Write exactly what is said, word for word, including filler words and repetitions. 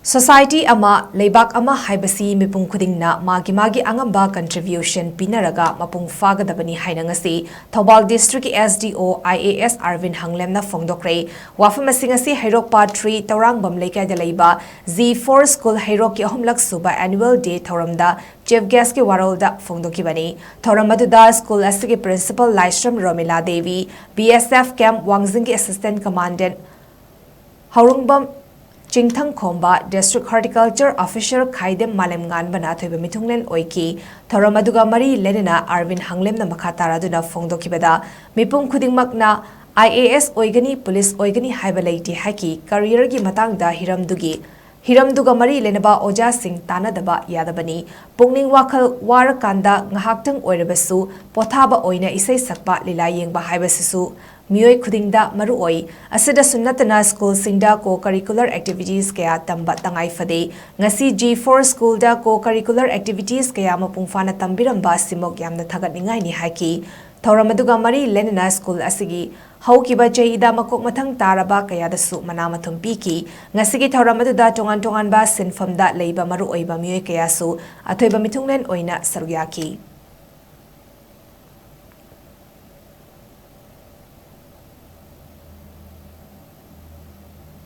Society ꯑꯃ, ꯂꯩꯕꯥꯛ ꯑꯃ ꯍꯥꯏꯕꯁꯤ ꯃꯤꯄꯨꯝ ꯈꯨꯗꯤꯡꯅ ꯃꯥꯒꯤ ꯃꯥꯒꯤ ꯑꯉꯝꯕ contribution ꯄꯤꯅꯔꯒ ꯃꯄꯨꯡ ꯐꯥꯒꯗꯕꯅꯤ ꯍꯥꯏꯅ ꯉꯁꯤ ꯊꯧꯕꯥꯜ district ꯀꯤ S D O I A S ꯑꯔꯕꯤꯟ ꯍꯪꯂꯦꯝꯅ ꯐꯣꯡꯗꯣꯛꯈ꯭ꯔꯦ꯫ ꯋꯥꯐꯝ ꯑꯁꯤ ꯉꯁꯤ ꯍꯩꯔꯣꯛ part three ꯇꯧꯔꯥꯡꯕꯝ ꯂꯩꯀꯥꯏꯗ ꯂꯩꯕ G four school ꯍꯩꯔꯣꯛꯀꯤ ꯑꯍꯨꯝꯂꯛ ꯁꯨꯕ annual day ꯊꯧꯔꯝꯗ chief guest ꯀꯤ ꯋꯥꯔꯣꯜꯗ ꯐꯣꯡꯗꯣꯛꯈꯤꯕꯅꯤ꯫ ꯊꯧꯔꯝ ꯑꯗꯨꯗ school ꯑꯁꯤꯒꯤ principal ꯂꯥꯏꯁ꯭ꯔꯝ Romila Devi, B S F camp ꯋꯥꯡꯖꯤꯡꯒꯤ assistant commandant ꯍꯧꯔꯨꯡꯕꯝ ꯆꯤꯡꯊꯪꯈꯣꯝꯕ, district horticulture officer ꯈꯥꯏꯗꯦꯝ ꯃꯥꯂꯦꯝꯉꯥꯟꯕꯅ ꯑꯊꯣꯏꯕ ꯃꯤꯊꯨꯡꯂꯦꯟ ꯑꯣꯏꯈꯤ꯫ ꯊꯧꯔꯝ ꯑꯗꯨꯒ ꯃꯔꯤ ꯂꯩꯅꯅ ꯑꯔꯕꯤꯟ ꯍꯪꯂꯦꯝꯅ ꯃꯈꯥ ꯇꯥꯔꯗꯨꯅ ꯐꯣꯡꯗꯣꯛꯈꯤꯕꯗ, ꯃꯤꯄꯨꯝ ꯈꯨꯗꯤꯡꯃꯛꯅ I A S ꯑꯣꯏꯒꯅꯤ, police ꯑꯣꯏꯒꯅꯤ ꯍꯥꯏꯕ ꯂꯩꯇꯦ ꯍꯥꯏꯈꯤ꯫ Career ꯒꯤ ꯃꯇꯥꯡꯗ ꯍꯤꯔꯝꯗꯨꯒꯤ, ꯍꯤꯔꯝꯗꯨꯒ ꯃꯔꯤ ꯂꯩꯅꯕ ꯑꯣꯖꯥꯁꯤꯡ ꯇꯥꯟꯅꯗꯕ ꯌꯥꯗꯕꯅꯤ꯫ ꯄꯨꯛꯅꯤꯡ ꯋꯥꯈꯜ ꯋꯥꯔꯀꯥꯟꯗ ꯉꯥꯏꯍꯥꯛꯇꯪ ꯑꯣꯏꯔꯕꯁꯨ ꯄꯣꯊꯥꯕ ꯑꯣꯏꯅ ꯏꯁꯩ ꯁꯛꯄ, ꯂꯤꯂꯥ ꯌꯦꯡꯕ ꯍꯥꯏꯕꯁꯤꯁꯨ ꯃꯤꯑꯣꯏ ꯈꯨꯗꯤꯡꯗ ꯃꯔꯨ ꯑꯣꯏ꯫ ꯑꯁꯤꯗꯁꯨ ꯅꯠꯇꯅ school ꯁꯤꯡꯗ co-curricular activities ꯀꯌꯥ ꯇꯝꯕ ꯇꯉꯥꯏ ꯐꯗꯦ꯫ ꯉꯁꯤ G four school ꯗ co-curricular activities ꯀꯌꯥ ꯃꯄꯨꯡ ꯐꯥꯅ ꯇꯝꯕꯤꯔꯝꯕ ꯑꯁꯤꯃꯛ ꯌꯥꯝꯅ ꯊꯥꯒꯠꯅꯤꯡꯉꯥꯏꯅꯤ ꯍꯥꯏꯈꯤ꯫ ꯊꯧꯔꯝ ꯑꯗꯨꯒ ꯃꯔꯤ ꯂꯩꯅꯅ school ꯑꯁꯤꯒꯤ ꯍꯧꯈꯤꯕ ꯆꯍꯤꯗ ꯃꯀꯣꯛ ꯃꯊꯪ ꯇꯥꯔꯕ ꯀꯌꯥꯗꯁꯨ ꯃꯅꯥ ꯃꯊꯨꯝ ꯄꯤꯈꯤ꯫ ꯉꯁꯤꯒꯤ ꯊꯧꯔꯝ ꯑꯗꯨꯗ ꯇꯣꯉꯥꯟ ꯇꯣꯉꯥꯟꯕ ꯁꯤꯟꯐꯝꯗ ꯂꯩꯕ ꯃꯔꯨ ꯑꯣꯏꯕ ꯃꯤꯑꯣꯏ ꯀꯌꯥꯁꯨ ꯑꯊꯣꯏꯕ ꯃꯤꯊꯨꯡꯂꯦꯟ ꯑꯣꯏꯅ ꯁꯔꯨꯛ ꯌꯥꯈꯤ꯫